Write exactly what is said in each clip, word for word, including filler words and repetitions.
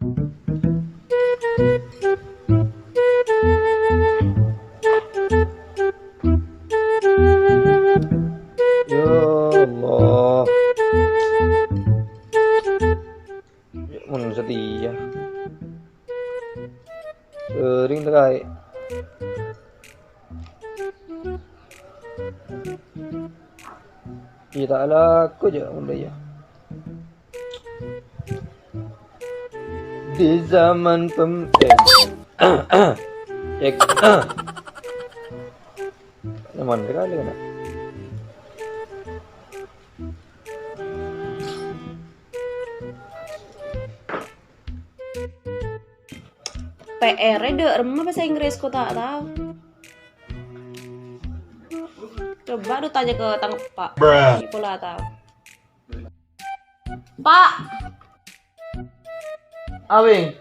Ya Allah. Mon setia. Sering tekai. Iya, ta' alako jâ' mon dâ' iyâ. Di zaman pem-, eh. Cek. Nyaman sekali, kan? P R-è dâ' remma bhâsa Inggris ko ta' tao. Coba du tanya ke tang eppa'. Bruh. Iko la tao. Pa'. Awing.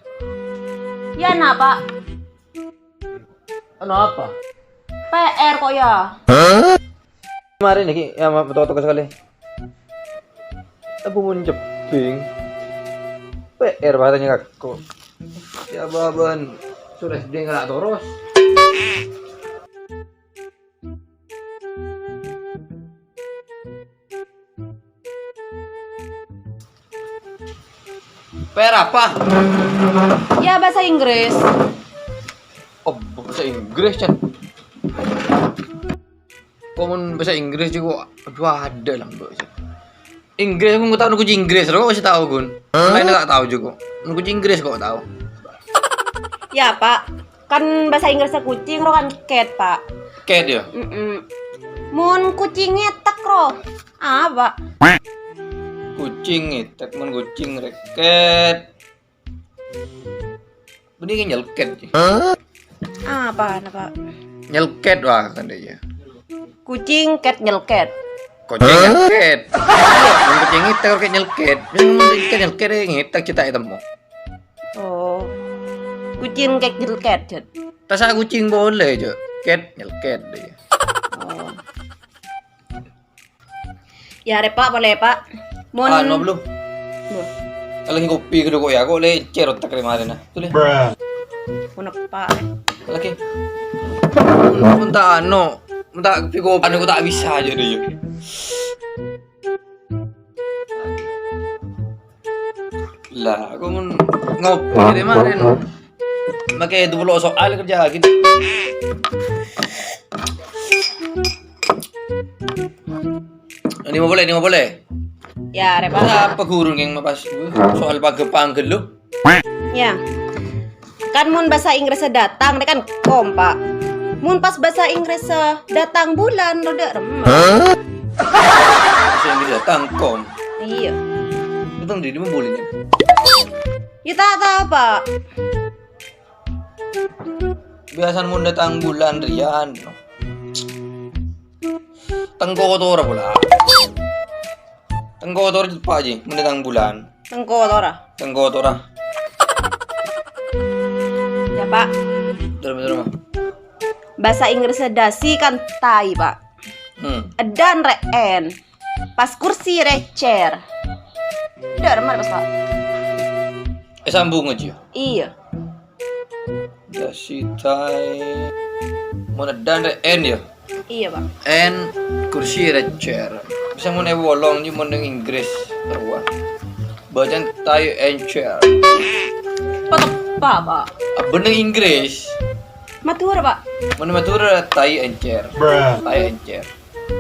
Ya, na, Pa'. Anu apa? P R kok, ya. Mari niki, ya, ma-, toto sekali. Apa mon cebbing? P R bahasanya kakko. Ya, baban. Sudah sedih ngelak terus. P R apa? Ya, bahasa Inggris. Oh, bahasa Inggris, Chan. Kok mon bahasa Inggris juga, aduh, ada lah, Mbak. Inggris, aku nggak tahu nunggu Inggris, kok masih tahu, Gun. Lain nggak tahu juga. Nunggu Inggris kok tahu. Ya, Pak. Kan bahasa Inggrisnya kucing, ro kan cat, Pak. Cat ya? Mm-mm. Mun kucing ngetek, ro. Apa? Kucing ngetek, mun kucing reket. Mending nyelket. Apa, apa? Nyelket, wah, kan dia. Kucing, cat, nyelket. Kucing nyelket. Mun kucing ngetek, cat nyelket. Mun kucing nyelket, eh, ngetek cita itu mau. Oh. Kucing, cat, nyelket, Jan. Tasa kucing boleh, Jo. Cat nyelket deh. Oh. Ya, rè, Pak, boleh, Pak. Mon- Anu, belum? Belum. Lagi kopi kedua kok ya, kok lecet otak kemarin, nah. Tuh, lè. Bruh. Pun apa? Lagi. Minta anu, minta kopi, kopi. Anu, aku tak bisa aja deh, yuk. Lah, aku men ngopi deh kemarin. Pakai dua puluh soal kerja lagi. Ini mau boleh, ini mau boleh. Ya, rè, Pak. Apa guru yang pas soal pagi-pagi lu? Ya. Kan mun bahasa Inggris datang, dâ' kan come, Pak. Mun pas bahasa Inggris datang bulan, roda remma. Bahasa Inggris datang come. Iya. Datang di mana bulannya? Ya, tak tahu, Pak. Biasanya mun datang bulan rian. Tengkotora pula. Tengkotora cepat ji, mun datang bulan. Tengkotora. Tengkotora. Ya, Pak. Terus, terus, Mas. Bahasa Inggris dasi kan tai, Pak. Hmm. Edan rè en. Pas kursi rè chair. Dâ' remma pas, Pak. Eh, sambung aja. Iya. Dasi tai. Mon edan rè en ya? Iya, Pak. En kursi rè chair. Bisa mon e wolong ji mon neng Inggris. Rowa. Bacaan tai and chair. Apa teppa', Pak? Ah, bener Inggris. Madhurâ, Pak. Mon Madhurâ tai and chair. Bruh. Tai and chair.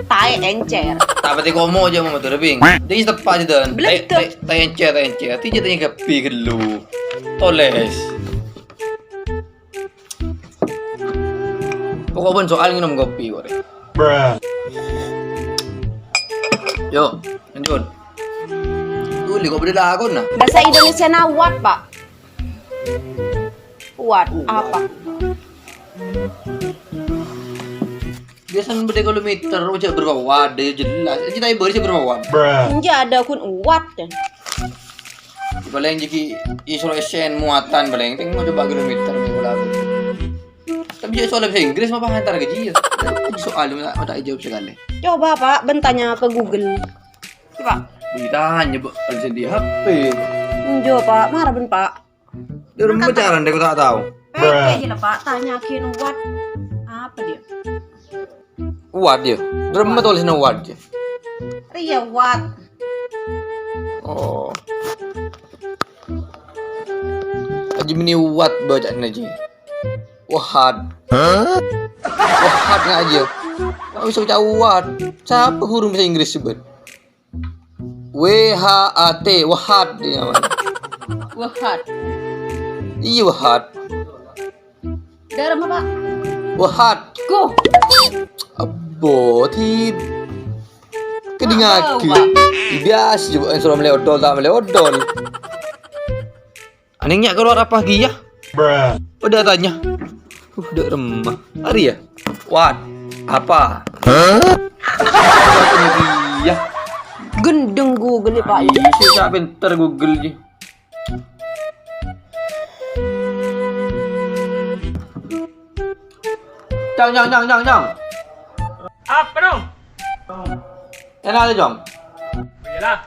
Tai encer. Tapi tè komo aja mau Madhurâ, Bing. Dâ' iyâ teppa' ji, Dan. Betul. Tai, tai, tai encer, tai encer. Ti jâ tanya kabbhi ghâllu. Toles. Pokok pun soal nginum kopi kok, Rè. Bruh. Yo, lanjut. Tuli kok bâdâ lakon, nah. Bahasa Indonesia-na what, Pak? What? What? Apa? Biasanya bâdâ kilometer, oja berapa watt, ya jelas. Kita ibarat sih berapa watt. Bruh. Enja ada kun watt, ya. Paling jeki isro esen muatan paling, tengok coba kilometer nih, kalau aku. Tapi jadi soal bahasa Inggris mah antar gaji ya. Soal mata, mata jawab sekali. Coba, Pak, ben tanya ke Google. Coba. Ditanya, Bu, ada di H P. Enjo, Pak, marah ben, Pak. Dâ' remma carana kok ta' tao? Pèkkè jâ la, Pak, tanya'aghi what. Apa dia? What ya? Dâ' remma tolèsanna what ya? Rèya what. Oh. Ajiyâ mènè what bâca'na, Ji. Wahat. Wahat nga' ajiyâ. Kok bisa baca what? Sapa guru bahasa Inggris sebut? W H A T, wahat dia namanya. Wahat. Iyâ, wahat. Dâ' remma, Pak? Wahat. Ku. Abbo, ti. Kedingagi. Apa, Pak? Biasa juga yang suruh melewat odol, tak melewat odol. Anèng nya' kalowar apa ghi ya? Padâ tanya. Uh, dâ' remma. Arèya. What? Apa? Hah? Iya. Gendeng Google, Pak. Iya, sih, tak pinter Google, ji. Cang, cang, cang, cang, cang. Apa, dong? Enak aja, Cong. Iyalah.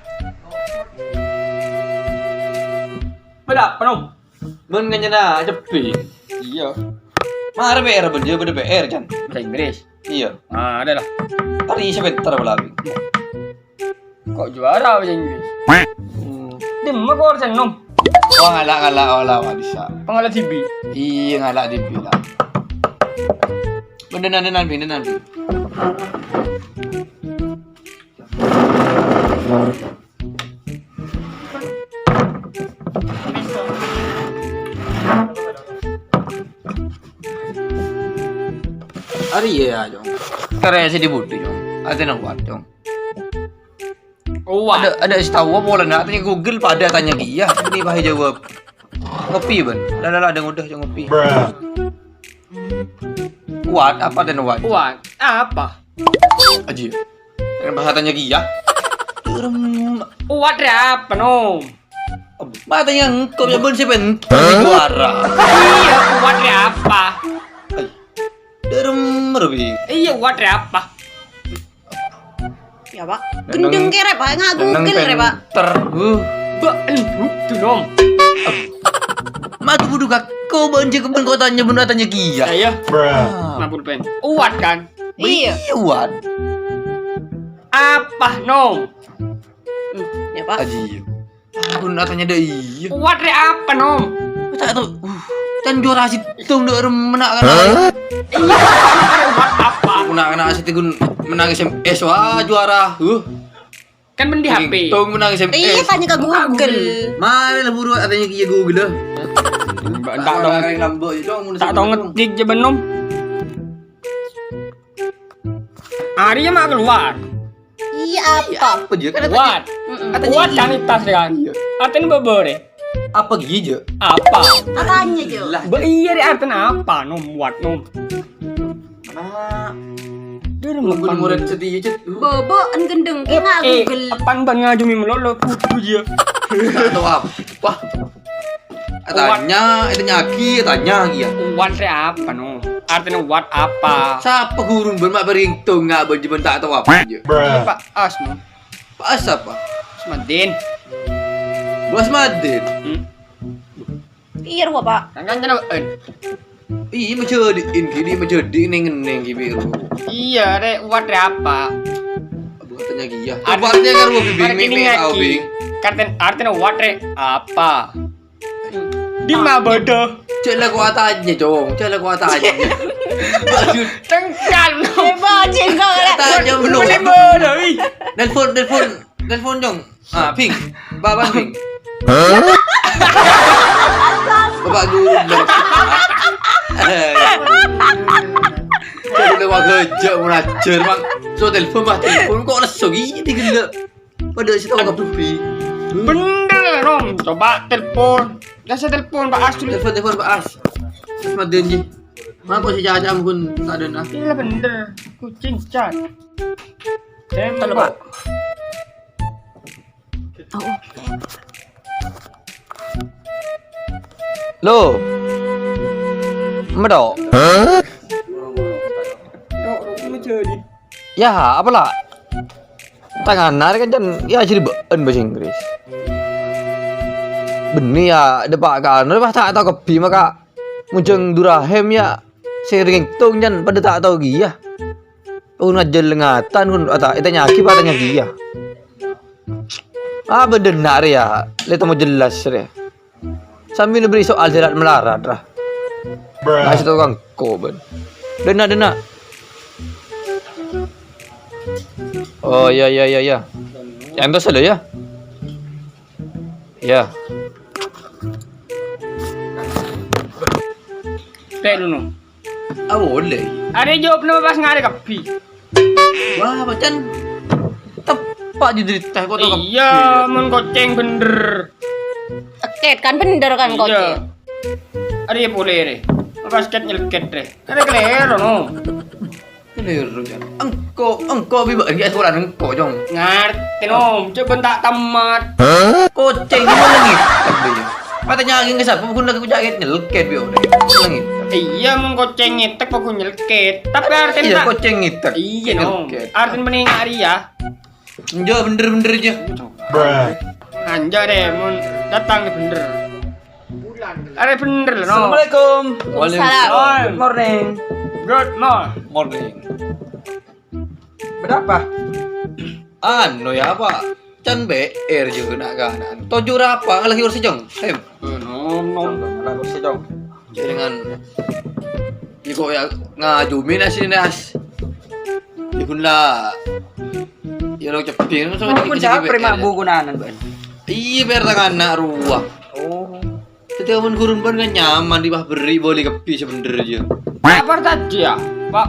Bâdâ apa, Nom? Mon nganyana cepi. Iya. Mare P R, bân, ya, bâdâ P R, Chan. Bahasa Inggris? Iya. Ah, ada lah. Tadi sebentar, Bang. Kok juara bahasa Inggris? Hmm. Dimma kor sen, Nom? Wah, ngala', ngala', olah, wah, bisa. Pengala dibi. Iya, ngala' dibi lah. Bân, nanti, nanti, nanti. Arèya, Cong. Karè sè dibudhi, Cong. Atèna kuat, Cong. Oh, wah. Ada, ada sè tao apa polana, tanya Google padâ tanya ghi ya. Ini bahaya jawab. Ngopi, bân. Lah, lah, lah, ada ngopi, Cong, ngopi. What? Apa artèna what? What? Apa? Aji. Dengan bahasa tanya ghi ya. Dâ' remma. What rè apa, Nom? Matanya engko' ya, bân, sè penting juara. Iya, what rè apa? Ay. Dâ' remma, Robi. Iya, what rè apa? Ya, Pak. Gendeng kere, Pak. Nga' Google kere, Pak. Ter. Uh. Ba, elu, Nom. Matu budu gak. Kau bân jek bân kau tanya bân tanya ghi ya. Iya. Ah. Mampun pen. What kan? Iya. Iya, what. Apa, Nom? Hmm, ya, Pak. Aji. Bân tanya dâ' iya. What rè apa, Nom? Ta' tao. Uh, kan juara sèttong dâ' remma na' kan. Hah? Iya, what apa? Aku na' kan sèttong mennang S M S, wah, juara. Uh. Kan bân di H P. Tong mennang S M S. Iya, tanya ke Google. Mari lah buru tanya ke Google lah. Mbak, tak tau. Orang yang lambok, ya, Cong, mun tak tau ngetik jâ bân, Nom. Arèya ma' kalowar. Iya, apa? Apa dia? Kan ada what? Mm-mm. What kan itas, kan? Iya. Artèna bâbâ rè. Apa ghi, Jâ? Apa? Katanya, Jâ. Lah. Ba, iya, rè, artèna apa, Nom? What, Nom? Nah. Dâ' remma. Guru murid sedih, Jâ. Bâbâ, en gendeng, eh, nga' eh, Google. Apa bân ngajumi melolo, kudu, Jâ. Tak tao apa. Tanya, itu nyagi, tanya lagi ya. What rè apa, Nom? Artèna what apa? Sapa guru bân ma' bârintong nga' bân jâ bân ta' tao apa, Jâ? Iya, Pak As, Nom. Pak As apa? Asmadin. Bu Asmadin? Hmm. Iya, rowa, Pak. Kan, kan, kan, eh. Iya, majâdi'in, gini majâdi' neng-neng, gini, rowa. Iya, rè, what rè apa? Bukan tanya ghi ya. Artèna, artèna karo bing, artèna bing, bing, ngagi. Bing. Artèna, artèna what rè apa? Di ma' bâdâ? Cek lah kuatannya, Cong. Cek lah kuatannya. Aduh. Tengkal. Eh, bajing kau, rè. Tanya belum. Di ma' bâdâ, wi? Nelpon, nelpon. Nelpon, Cong. Ah, Bing. Bapak, Bing. Hah? Bapak guru. Cek udah wah gejek, mau ngajar, Bang. So, telepon, Bang. Telepon kok lesu gini, gila. Padahal sih tau kabeh. Bener, Nom. Coba telepon. Dah saya telepon Pak As dulu. Telepon, telepon Pak As. Terus matiin, Ji. Mana kok si Caca pun tak ada, nah? Iya, bener. Kucing cat. Tembak. Telepon. Oh, oke. Lo. Medok. Hah? Ya, apa lah? Tangan narik kan, ya, jadi bân bahasa Inggris. Bânnè, yâ, dâpa' ka anu, pas ta' tao kabbhi, maka mon jhâng Durahem, yâ, sè rèng ètong jân padâ ta' tao kèya. Pon ajâ lèngatan, pon ata-, ètanya'aghi, pas tanya kèya. Ah, bâdâ enna' rèya, lè tamo jelas rèya. Sambi nèbri soal sèrat malarat, ra. Bruh. Masih tokang ko, bân. Dâna', dâna'. Oh, ya, ya, ya, ya. Yang atas ada, ya? Ya. Tè' dulu. Ah, boleh. Arè jawab napa pas ngarè kabbhi? Wah, pacan teppa' jâ dâri teh kok tao kabbhi. Iyâ, mon kocèng bhender. Èkèt kan bhender kan kocèng. Arè polè rè. Pas kèt nyelkèt rè. Arè kalèro, no. Kalèro, Cong. Engko', engko' bi bâ'na ghi' akoran engko', Cong. Ngartè, no. Cobâ ta' tamat. Kocèng ini lagi. Patanya lagi ke sapa? Bukan lagi kocèng nyelkèt, bi, orèng. Lagi. Iyâ, mon kocèng ngètèk, kok nyelkèt. Tapè artèna iyâ, ta', kocèng ngètèk. Iyâ, no. Nyelkèt. Artèna mending arèya. Enjâ', bhender-bhender jâ. Bruh. Enjâ' rè, mon dâteng bhender. Arè bhender, no. Assalamualaikum. Waalaikumsalam. Good morning. Good morning. Morning. Berapa? Anu ya, apa? Can B R juga nak kan. Tujuh berapa? Lagi kursi, Cong. Hem. Eh, nom, nom. Malah kursi, Cong. Jaringan. Iko ya ngajumi nasi nas. Ibu la. Ya lo cepet. Pun siapa prima buku nanan, Bang? Iyâ, bâ'na tangan na' ruwa. Oh. Jadi amun gurun pon kan nyaman, di bâh bâri' boleh kabbhi sebenernya. Apa tadi ya, Pak?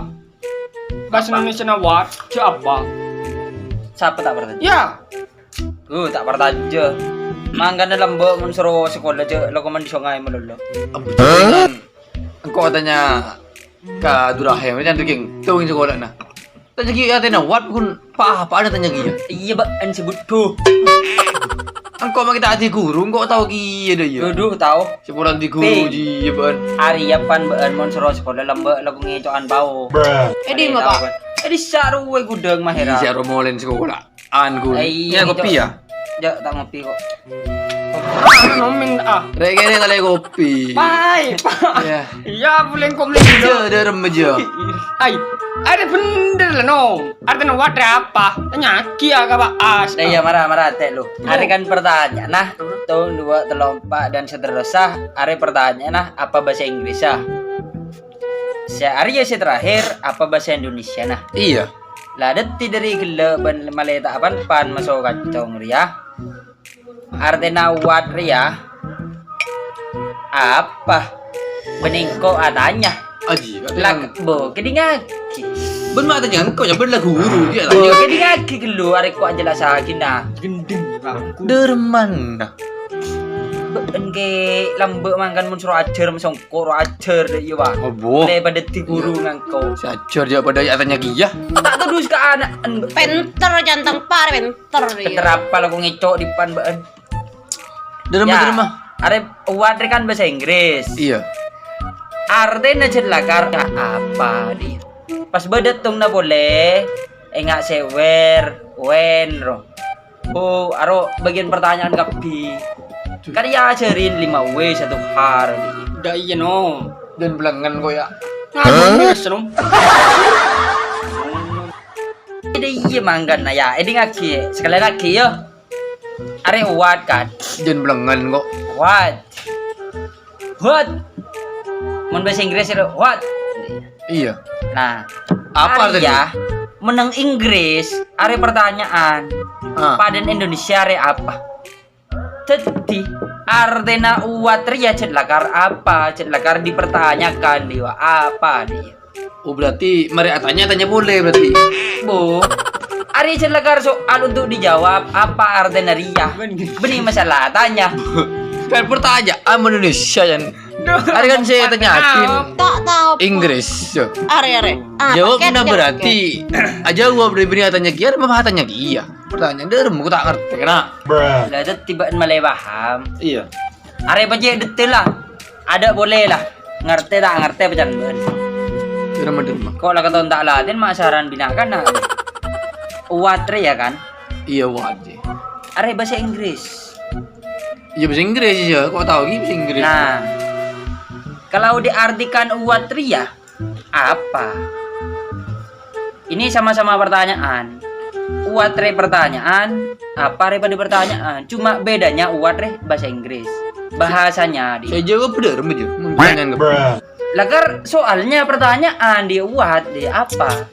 Bahasa Indonesia na what? Siapa? Sapa ta' partajâ? Ya. Oh, ta' partajâ. Mangkana lambâ' mon soro sakola jâ' lokoman di sungai malolo. Ampun, engko' tanya ka Durahem, kan daging tong sakolana. Tanya ki atena what pun pa-, apa ada tanya ki ya? Iyâ, Bang, sebut tuh. Engko' ma' kita adi guru, engko' tao ki ya dah ya. Aduh, tao. Sepuran di guru ji ya, Bang. Arèya pan bâ'na mon soro sakola lambâ' lako ngèco'an pao. Edi ngapa? Edi saruwe gudang mahera. Iyâ, saruwe molen sakola. An guru. Eh, iyâ, kopi ya? Jâ', ta' ngopi kok. Nomen, ah. Rek kene tale kopi. Pai, pai. Iyâ. Iyâ, buleng kok beli. Jâ', dârem jâ'. Ai, arè bhender la, no. Artèna what rè apa? Tanya'aghi ya ka Pak As. Lah, iyâ, mara, mara, tè' lu. Arè kan pertanyaan, nah. Tong, dua, tello', empa', dan seterusnya. Arè pertanyaan, nah, apa bahasa Inggris, ya? Sè arèya sè terakhir, apa bahasa Indonesia, nah? Iyâ. La, dhâddhi dhâri ghellâ' bân malè ta' pan-pan maso' kacong rèya. Artèna what rèya apa? Bânnè engko' atanya. Aji, la, bo, kèdingngaghi. Bân ma' atanya engko' ya, bân la guru, iyâ, bo, atanya. Kèdingngaghi ghâllu, arè ko' ajelassaghi, nah. Gendeng, Pak. Dâremma, nah. Bâ'na kè lambâ' mangkana mon soro ajhâr masong Koro ajhâr dâ' iyâ, Pak. Abbhu. Lè padâ dhâddhi guru ngangko. Sè ajhâr jâ' padâ atanya kèya. Ta' todus ka ana'en. Pènter, janteng par, pènter, iyâ. Pènter apa la ko' ngèco' dipan bâ'en? Dâremma, ya. Dâremma. Arè what rè kan bahasa Inggris. Iyâ. Artèna jâ' lakar apa, dhi? Pas bâdâ tongna polè, enga' sè where, when, ro. Oh, aro bagian pertanyaan kabbhi. Kan ya ajarin lima W satu hari. Dâ' iyâ, no. Jân blengngen ko' ya. Nganu, Mas, no. Dâ' iyâ mangkana ya. Èdingngaghi, sekali lagi ya. Arè what kan? Jân blengngen ko'. What? What? Mon bahasa Inggris itu what? Iyâ. Nah, apa artèna? Arèya, mon neng Inggris, arè pertanyaan. Ah. Padâna Indonesia arè apa? Dhâddhi, artèna what rèya jâ' lakar apa? Jâ' lakar dipertanyakan, dhi, wa, apa, dhi? Oh, berarti marè atanya, tanya polè berarti. Bu, arè jâ' lakar soal untuk dijawab, apa artèna rèya? Bânnè masalah atanya. Kan pertanyaan Indonesia, Yan. Arè kan sè tanya'aghi. Ta' tao. Inggris. Arè, arè. Ah, jawabna berarti. Ajâwâb dâri bânnè atanya kèya, apa atanya kèya? Pertanyaan dâremma ko' ta' ngartè, na. Lah, dhâddhi bâ'en malè paham. Iyâ. Arè pajhât detail la. Adâ' polè la. Ngartè ta' ngartè pacan bâ'en. Dâremma, dâremma. Ko' la katon ta' latèn ma' saran bina' kana. What rèya kan? Iyâ, what. Arè bahasa Inggris. Iyâ, bhâsa Inggris, iyâ. Kok tao ghi bhâsa Inggris? Nah, kalau diartikan what rèya, apa? Ini sama-sama pertanyaan. What rè pertanyaan, apa rè padâ pertanyaan. Cuma bedanya what rè bahasa Inggris. Bahasanya di Sè jâwâb bhender, Mbah, jâ. Mun pertanyaan ke Lah, kan soalnya pertanyaan di what, di apa?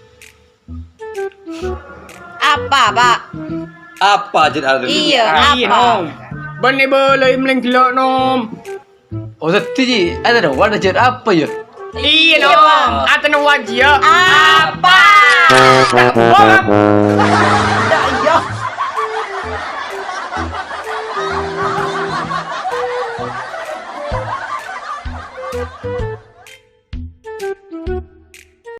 Apa, Pak? Apa, jâ, arèya? Iyâ, Iyâ, apa? Nom. Bânnè bâlâi mellèng ghellâ', Nom. Oh, seddhi, Ji. Ada dong, what, jâ, apa, yâ? Iyâ, Nom. Atèna what, yâ. Apa?